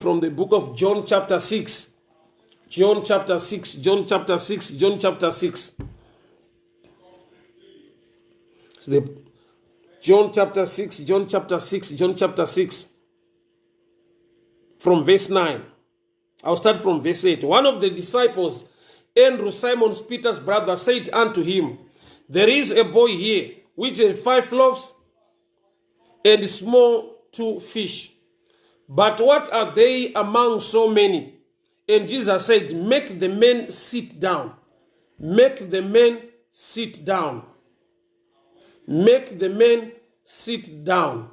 From the book of John chapter 6. John chapter 6, John chapter 6, John chapter 6. So the John chapter 6, John chapter 6, John chapter 6. From verse 9. I'll start from verse 8. One of the disciples, Andrew, Simon Peter's brother, said unto him, There is a boy here which has five loaves and small two fish. But what are they among so many? And Jesus said, Make the men sit down. Make the men sit down. Make the men sit down.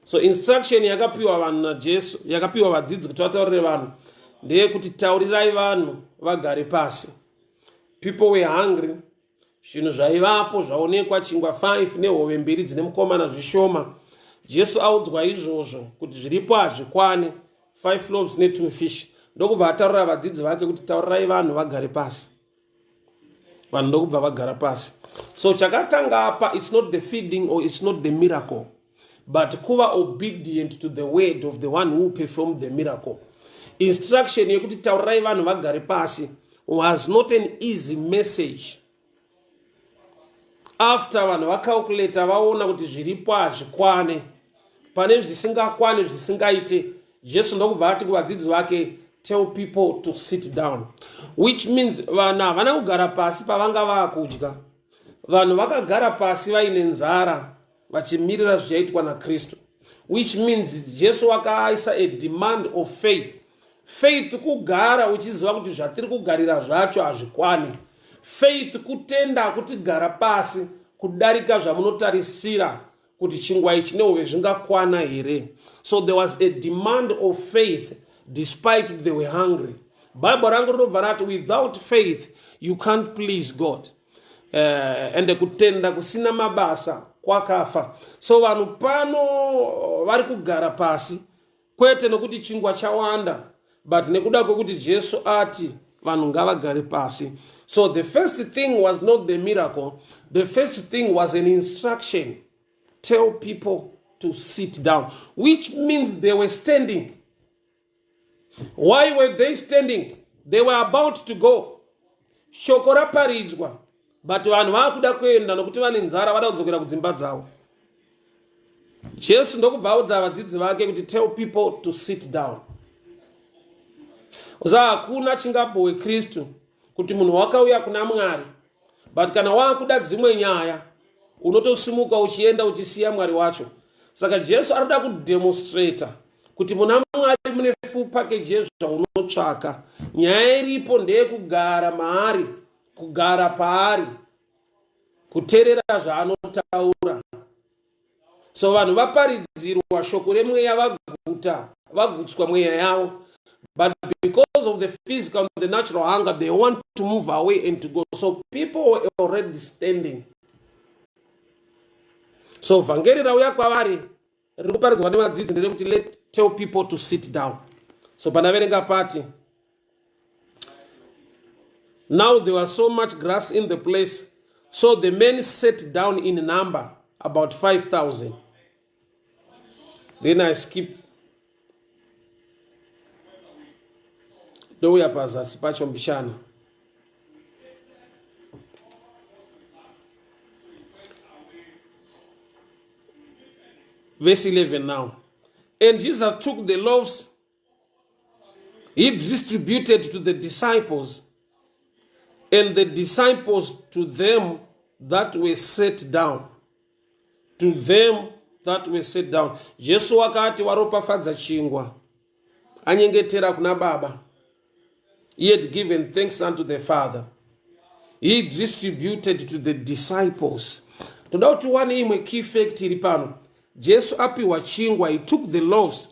So instruction yakapiwa vanhu naJesu, yakapiwa vadzidzi kuti vataurire vanhu ndeyekuti taurirai vanhu vagare pasi. People were hungry. Zvinhu zvaivapo zvaonekwa chingwa 5 nehove mbiri dzine mukomana zvishoma. Jesu audzwa izvozvo kuti zviripo hazvikwane 5 loaves ne2 fish. Ndokubva ataurira vadzidzi vake kuti taurirai vanhu vagare pasi. Vanhu ndokubva vagara pasi. So chakatanga apa it's not the feeding or it's not the miracle but kuva obedient to the word of the one who performed the miracle. Instruction yekuti taurirai vanhu vagare pasi was not an easy message. After vanhu vacalculata vaona kuti zviripo hazvikwane, pane zvisingakwane zvisingaite, Jesu ndokubva ati kuvadzidzi vake, tell people to sit down, which means vanhu havana kugara pasi pavanga vaakudya. Vanhu vakagara pasi vaine nzara vachimirira zvichaitwa naKristu, which means Jesu wakaisa a demand of faith. Faith kugara uchiziva kuti zvatiri kugarira zvacho hazvikwani. Faith kutenda kuti gara pasi kudarika zvamunotarisira kuti chingwa ichi nehove zvingakwana here. So there was a demand of faith despite they were hungry. Bible rangu rinobva rati without faith you can't please God. Ende kutenda kusina mabasa kwakafa. So vanhu pano vari kugara pasi kwete nokuti chingwa chawanda, but nekuda kwekuti Jesu ati vanhu ngavagare pasi. So the first thing was not the miracle. The first thing was an instruction. Tell people to sit down, which means they were standing. Why were they standing? They were about to go. Shoko raparidzwa, but vanhu vakuda kuenda nokuti vane nzara, vada kudzokera kudzimba dzavo. Jesu ndokubva audza vadzidzi vake kuti tell people to sit down. Uza hakuna chingabowe Kristu kuti munhu wakauya kuna Mwari, but kana waakuda dzimwe nyaya unotosimuka uchienda uchisiya Mwari wacho. Saka Jesu arikuda kudemonstrata kuti muna Mwari mune full package yezvaunotsvaka. Nyaya iripo ndeyekugara maari, kugara paari, kuteerera zvaanotaura. So vanhu vaparidzirwa shoko remweya, vaguta, vagutswa mweya yavo, but because of the physical and the natural hunger they want to move away and to go. So people were already standing. So vhangeri rauya kwavari riri kuparidzwa nevadzidzi nderekuti let tell people to sit down. So panaverenga pati, now there was so much grass in the place, so the men sat down in number about 5,000. Then I skip ndouya pazasi pacho mbishana. Verse 11 now. And Jesus took the loaves, he distributed to the disciples, and the disciples to them that were set down. To them that were set down. Jesu wakati waropafadza chingwa, anyengetera kuna Baba. He had given thanks unto the Father. He distributed to the disciples. Toda kuti tiwane imwe key fact iri pano. Jesu apiwa chingwa, he took the loaves,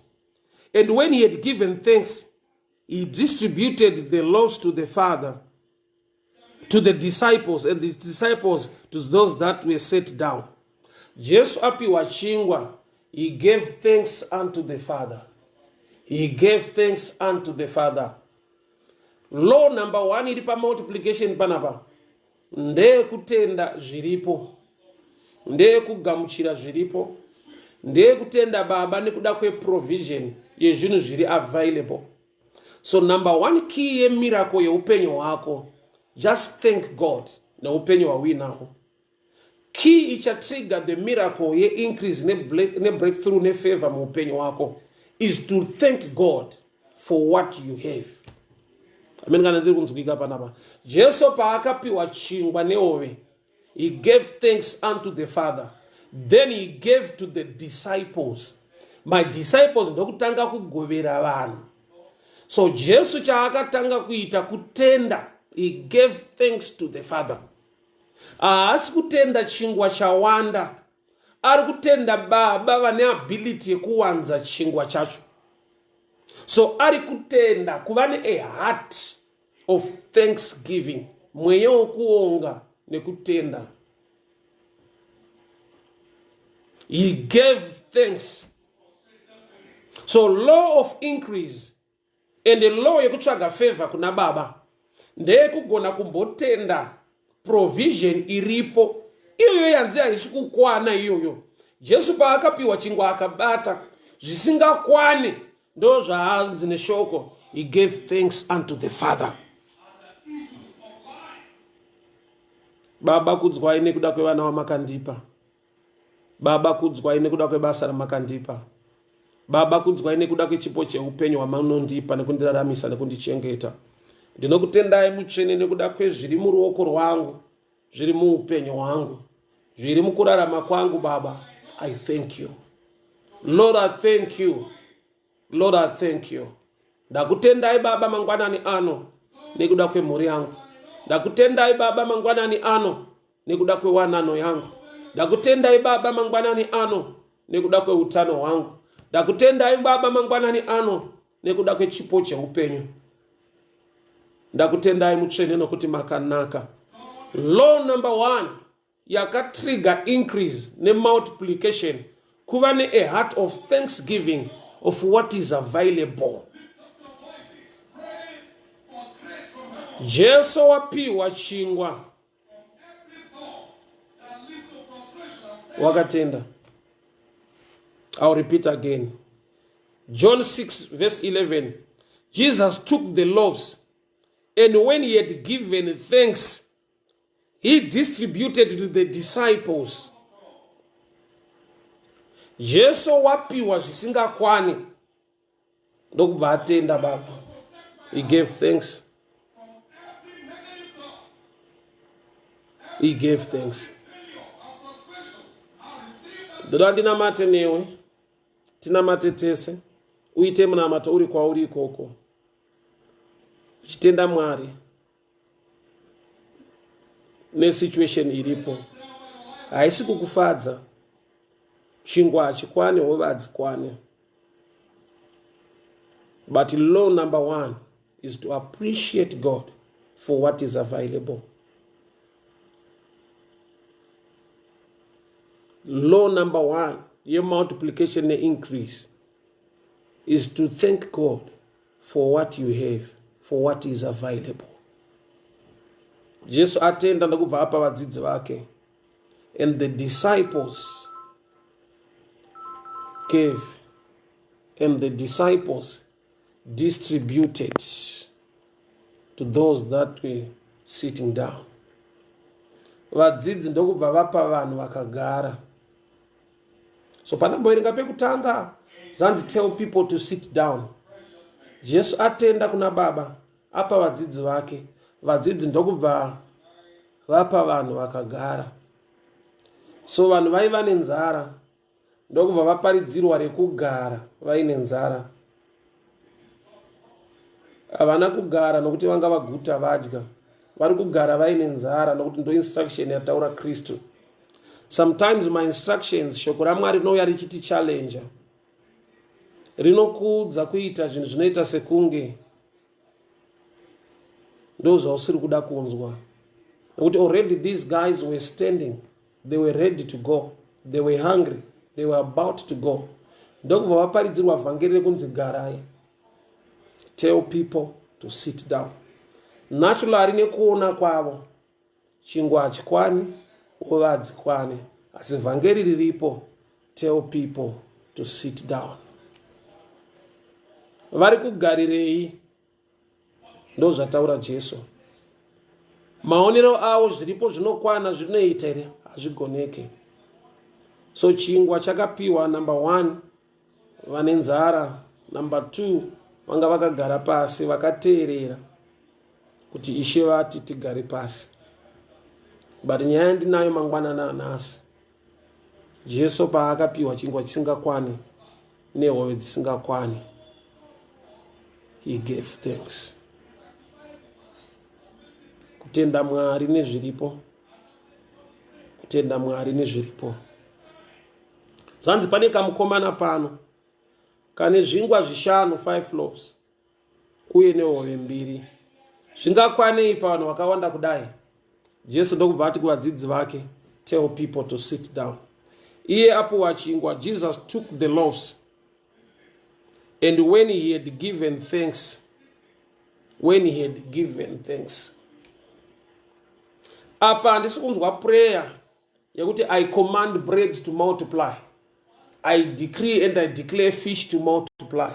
and when he had given thanks, he distributed the loaves to the Father, to the disciples, and the disciples to those that were set down. Jesu apiwa chingwa, he gave thanks unto the Father. He gave thanks unto the Father. Law number 1 iri pamultiplication panapa ndeyekutenda zviripo, ndeyekugamuchira zviripo, ndeyekutenda Baba nekuda kweprovision yezvinhu zviri available. So number one key yemiracle yeupenyu hwako, just thank God neupenyu hwauinahwo. Key ichatrigger the miracle yeincrease nebreakthrough nefavor muupenyu hwako is to thank God for what you have. Amen. Kana ndiri kunzwika panapa, Jesu paakapiwa chingwa nehove, he gave thanks unto the Father, then he gave to the disciples. My disciples ndokutanga kugovera vanhu. So Jesu chaakatanga kuita kutenda. He gave thanks to the Father. Haasi kutenda chingwa chawanda, ari kutenda Baba vane ability yekuwanza chingwa chacho. So ari kutenda kuva ne a heart of thanksgiving, mweya wokuonga nekutenda. He gave thanks. So law of increase and law yekutsvaga favor kuna Baba ndeyekugona kumbotenda provision iripo iyoyo yanzi haisi kukwana iyoyo. Jesu paakapiwa chingwa akabata zvisingakwane, ndo zvaanzi neshoko, he gave thanks unto the Father. Baba, kudzwai nekuda kwevana vamakandipa. Baba, kudzwai nekuda kwebasa ramakandipa. Baba, kudzwai nekuda kwechipo cheupenyu hwamanondipa nekundiraramisa nekundichengeta. Ndinokutendai mutsvene nekuda kwezviri muruoko rwangu, zviri muupenyu hwangu, zviri mukurarama kwangu. Baba, I thank you. Lord, I thank you. Lord, I thank you. Ndakutendai Baba mangwanani ano nekuda kwemhuri yangu. Ndakutendai Baba mangwanani ano nekuda kwewanano yangu. Ndakutendai Baba mangwanani ano nekuda kweutano hwangu. Ndakutendai Baba mangwanani ano nekuda kwechipo cheupenyu. Ndakutendai mutsvene nokuti makanaka. Law number one yakatrigger increase nemultiplication kuva ne a heart of thanksgiving of what is available. Jesu wapiwa chingwa wakatenda. I'll repeat again. John 6 verse 11. Jesus took the loaves, and when he had given thanks, he distributed to the disciples. Jesu wapiwa zvisingakwani ndokubva atenda Baba. He gave thanks. He gave thanks. Ndoda ndinamate newe, tinamate tese. Uite munamato uri kwauri ikoko uchitenda Mwari nesituation iripo. Haisi kukufadza, chingwa hachikwane, hove hadzikwane, but law number one is to appreciate God for what is available. Law number one yemultiplication neincrease is to thank God for what you have, for what is available. Jesu atenda ndokubva apa vadzidzi vake, and the disciples gave, and the disciples distributed to those that were sitting down. Vadzidzi ndokubva vapa vanhu vakagara. So pandamboverenga pekutanga, zvanzi tell people to sit down. Jesu atenda kuna Baba, apa vadzidzi vake, vadzidzi ndokubva vapa vanhu vakagara. So vanhu vaiva nenzara ndokubva vaparidzirwa rekugara vaine nzara. Havana kugara nokuti vanga vaguta vadya, vari kugara vaine nzara nokuti ndo instruction yataura Kristu. Sometimes my instructions, shoko raMwari rinouya richiti challenger, rinokuudza kuita zvinhu zvinoita sekunge ndo zvausiri kuda kunzwa, nekuti already these guys were standing, they were ready to go, they were hungry, they were about to go, ndokubva vaparidzirwa vhangeri rekunzi garai, tell people to sit down. Naturally, nekuona kwavo, chingwa hachikwani, hove hadzikwani, asi vhangeri riripo, tell people to sit down. Vari kugarirei? Ndozvataura Jesu. Maonero avo zviripo zvinokwana zvinoita here? Hazvigoneke. So chingwa chakapiwa number one vane nzara, number two vanga vakagara pasi vakateerera kuti Ishe vati tigare pasi. But nyaya yandinayo mangwanana anhasi, Jesu paakapiwa chingwa chisingakwani nehove dzisingakwani, he gave thanks. Kutenda Mwari nezviripo, kutenda Mwari nezviripo. Zvanzi pane kamukomana pano kane zvingwa zvishanu, 5 loaves, uye nehove mbiri. Zvingakwanei pavanhu vakawanda kudai? Jesu ndokubva ati kuvadzidzi vake, tell people to sit down. Iye apuwa chingwa, Jesus took the loaves and when he had given thanks, when he had given thanks. Apa handisi kunzwa prayer yekuti I command bread to multiply, I decree and I declare fish to multiply.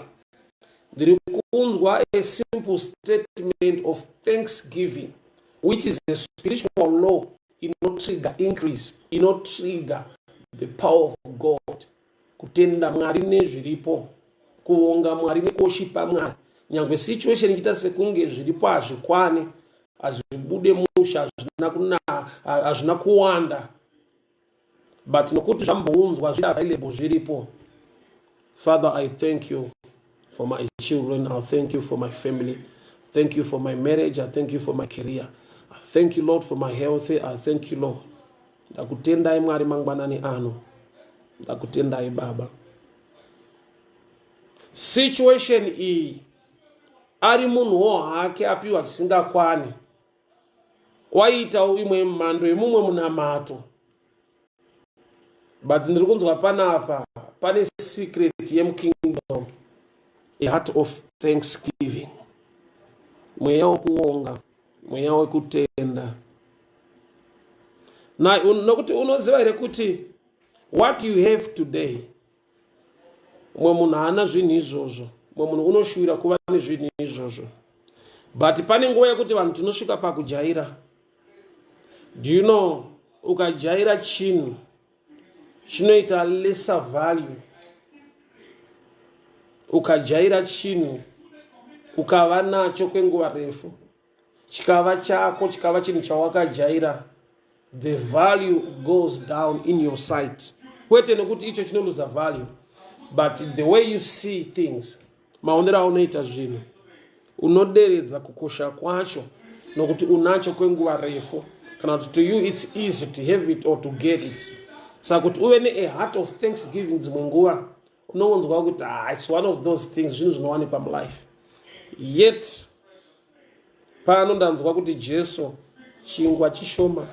Ndiri kunzwa a simple statement of thanksgiving, which is a spiritual law inotrigger increase, inotrigger the power of God. Kutenda Mwari nezviripo, kuvonga Mwari nekuoshipa Mwari, nyangwe situation ichiita sekunge zviripo hazvikwane, hazvibude musha, hazvina kuwanda, but nokuti zvambounzwa zviri available, zviripo. Father, I thank you for my children, I thank you for my family, thank you for my marriage, I thank you for my career, I thank you, Lord, for my health, I thank you, Lord. Ndakutendai Mwari mangwanani ano, ndakutendai Baba. Situation iyi, ari munhuwo hake apiwa zvisingakwani, waiitawo imwe mhando yemumwe munamato, but ndiri kunzwa panapa pane secret yemukingdom, a heart of thanksgiving, mweya wekuonga, mweya wekutenda. Nokuti unoziva here kuti what you have today, mumwe munhu haana zvinhu izvozvo, mumwe munhu unoshuwira kuva nezvinhu izvozvo, but pane nguva yekuti vanhu tinosvika pakujaira. Do you know ukajaira chinhu chinoita lesser value? Ukajaira chinhu, ukava nacho kwenguva refu, chikava chako, chikava chinhu chawakajaira, the value goes down in your sight. Kwete nekuti icho chinoluza value, but the way you see things, maonero aunoita zvinhu, unoderedza kukosha kwacho nokuti unacho kwenguva refu, kana kuti to you it's easy to have it or to get it. Saka kuti uve nea heart of thanksgiving, dzimwe nguva unonzwa kuti, ah, it's one of those things, zvinhu zvinowanikwa mulife. Yet pano ndanzwa kuti Jesu, chingwa chishoma,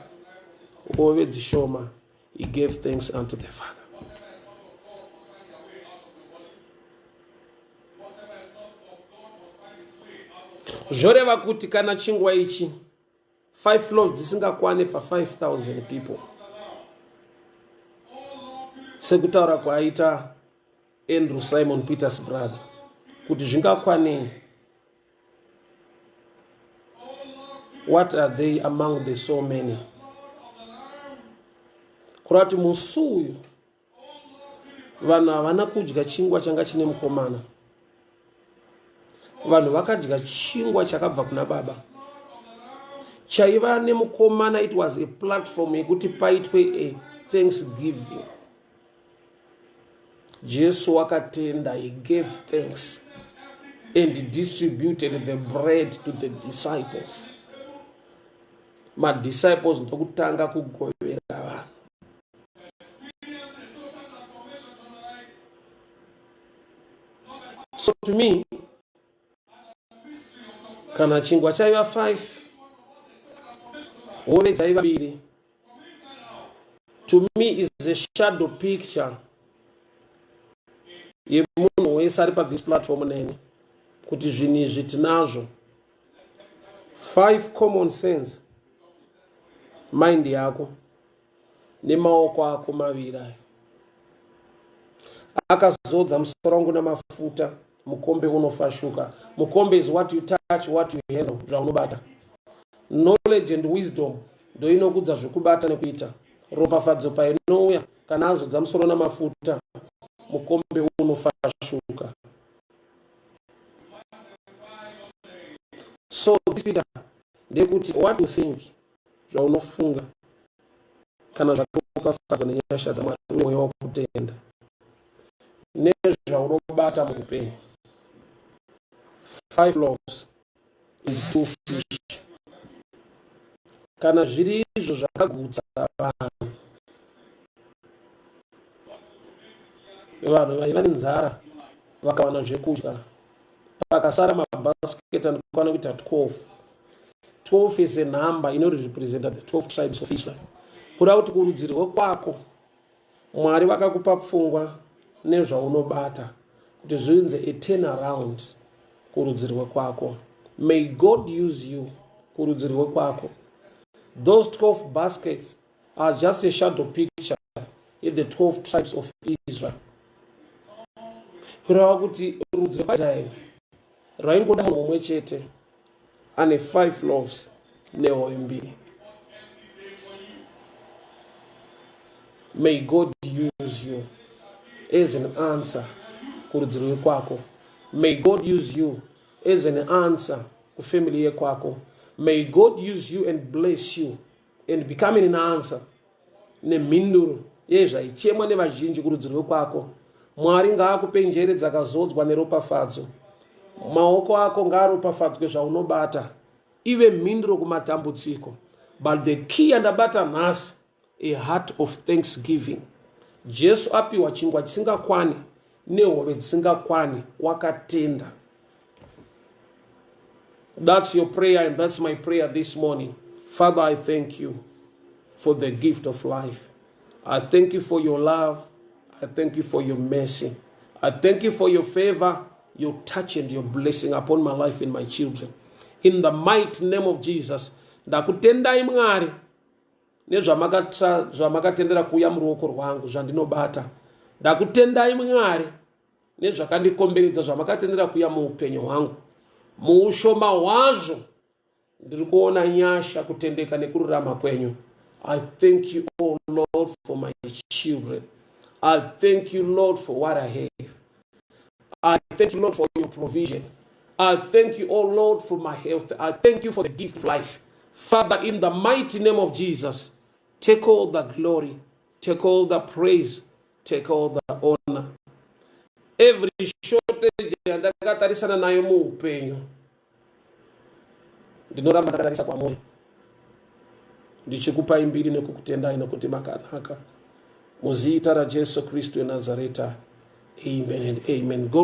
hove dzishoma, he gave thanks unto the Father. Zvoreva kuti kana chingwa ichi, 5 loaves, dzisingakwane pa5000 people, sekutaura kwaaita Andrew, Simon Peter's brother, kuti zvingakwanei, what are they among the so many? Kureva kuti musi uyu vanhu havana kudya chingwa changa chine mukomana, vanhu vakadya chingwa chakabva kuna Baba. Chaiva nemukomana, it was a platform yekuti paitwe a thanksgiving. Jesu wakatenda, he gave thanks and distributed the bread to the disciples. Madisciples ndokutanga kugovera vanhu. So to me, kana chingwa chaiva 5, hove dzaiva mbiri, to me is a shadow picture yemunhu wese ari pathis platform neni, kuti zvinhu izvi tinazvo. 5, common sense, mind yako nemaoko ako maviri ayo. Akazodza musoro wangu namafuta. Mukombe unofashuka. Mukombe is what you touch, what you handle, zvaunobata. Knowledge and wisdom ndoinokudza zvekubata nekuita. Ropafadzo painouya kana azodza musoro namafuta, mukombe unofashuka. So this picture ndeyekuti what you think, zvaunofunga kana zvakaropafadzwa nenyasha dzaMwari uye mweya wokutenda nezvaunobata muupenyu. Five loaves and two fish, kana zviri izvo zvakagutsa vanhu, vanhu vaiva nenzara vakawana zvekudya, pakasara mabasket anokwana kuita 12. 12 is a number inorepresenta the 12 tribes of Israel. Kuda kuti kurudzirwe kwako, Mwari vakakupa pfungwa nezvaunobata kuti zvinze a turn around kurudzirwe kwako. May God use you kurudzirwe kwako. Those 12 baskets are just a shadow picture in the 12 tribes of Israel. Kureva kuti rudzi rwaIsraeri rwaingoda munhu mumwe chete ane 5 loaves nehove mbiri. May God use you as an answer kurudzi rwekwako. May God use you as an answer kufamily yekwako. May God use you and bless you and becoming an answer nemhinduro yezvaichemwa nevazhinji kurudzi rwekwako. Mwari ngaakupe njere dzakazodzwa neropafadzo. Maoko ako ngaaropafadzwe zvaunobata ive mhinduro kumatambudziko. But the key yandabata nhasi, a heart of thanksgiving. Jesu apiwa chingwa chisingakwani nehove dzisingakwani, wakatenda. That's your prayer and that's my prayer this morning. Father, I thank you for the gift of life. I thank you for your love. I thank you for your mercy. I thank you for your favor, your touch and your blessing upon my life and my children. In the mighty name of Jesus, ndakutendai Mwari nezvamakatendera kuuya muruoko rwangu zvandinobata. Ndakutendai Mwari nezvakandikomberedza zvamakatendera kuuya muupenyu hwangu. Muushoma hwazvo ndiri kuona nyasha, kutendeka nekururama kwenyu. I thank you, oh Lord, for my children. I thank you, Lord, for what I have. I thank you, Lord, for your provision. I thank you, oh Lord, for my health. I thank you for the gift of life. Father, in the mighty name of Jesus, take all the glory, take all the praise, take all the honor. Every shortage yandakatarisana nayo muupenyu, ndinoramba ndakatarisa kwamuri ndichikupai mbiri nekukutendai nokuti makanaka. Muzita raJesu Kristu weNazareta, amen and amen. God